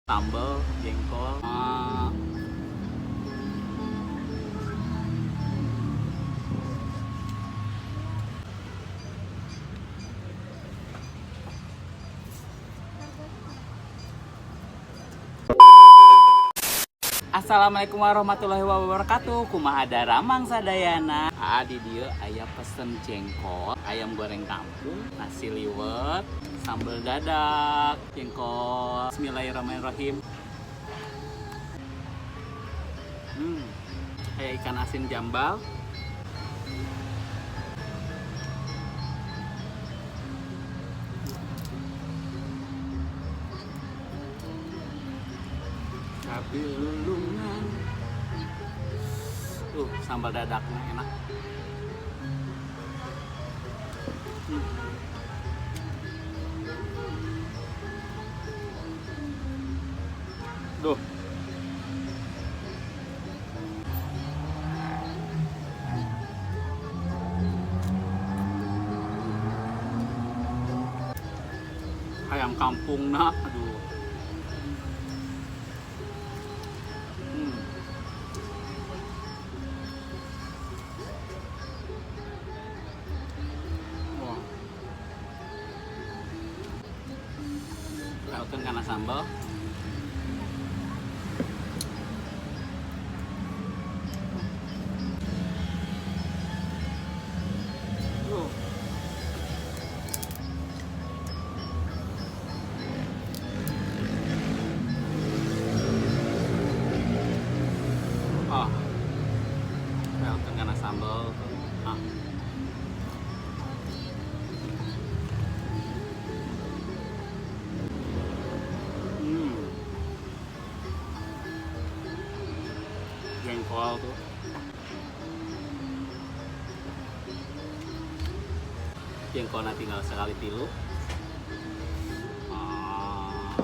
Sambal jengkol. Ah. Assalamualaikum warahmatullahi wabarakatuh. Kumaha daramang sadayana? Ah, di dieu aya pesen jengkol, ayam goreng kampung, nasi liwet, sambal dadak, jengkol. Bismillahirrahmanirrahim. Kayak ikan asin jambal. Cabe lulungan. Tuh, sambal dadaknya enak. Duh. Ayam kampung nak, aduh. Wah. Lautan karena sambal. Tuh. Ah. Lautan karena sambal. Ah. Jengkol tuh. Jengkolnya tinggal sekali tilu. Ah.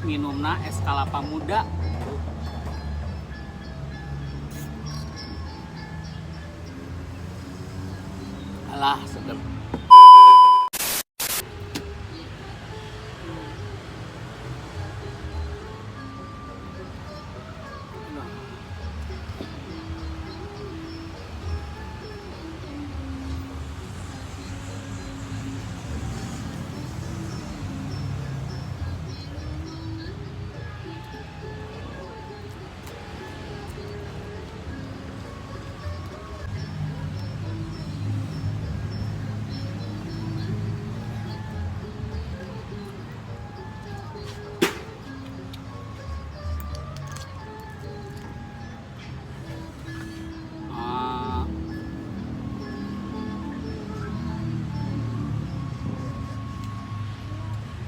Minumna es kelapa muda. Alah, sedep. Ah.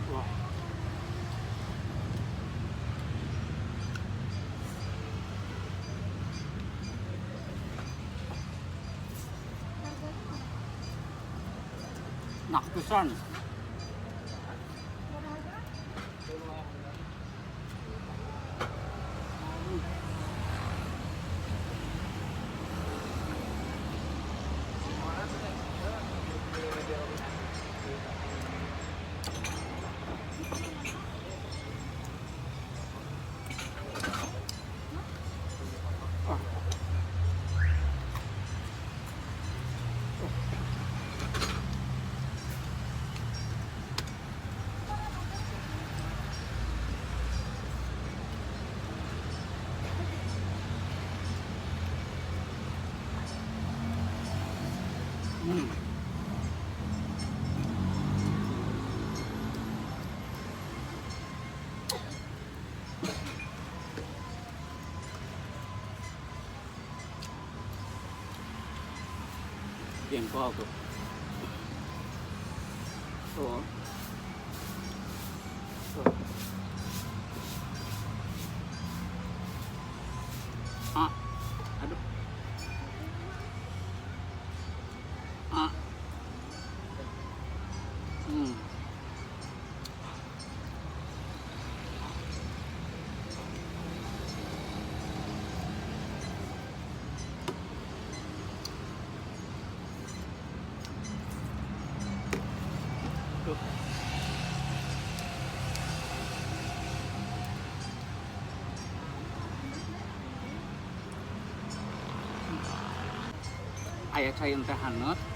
Wah. Enak pisan. Jengkol tuh. Tuh. Tuh. Ah. Aduh. Ah. Tuh. Aya cai teh haneut.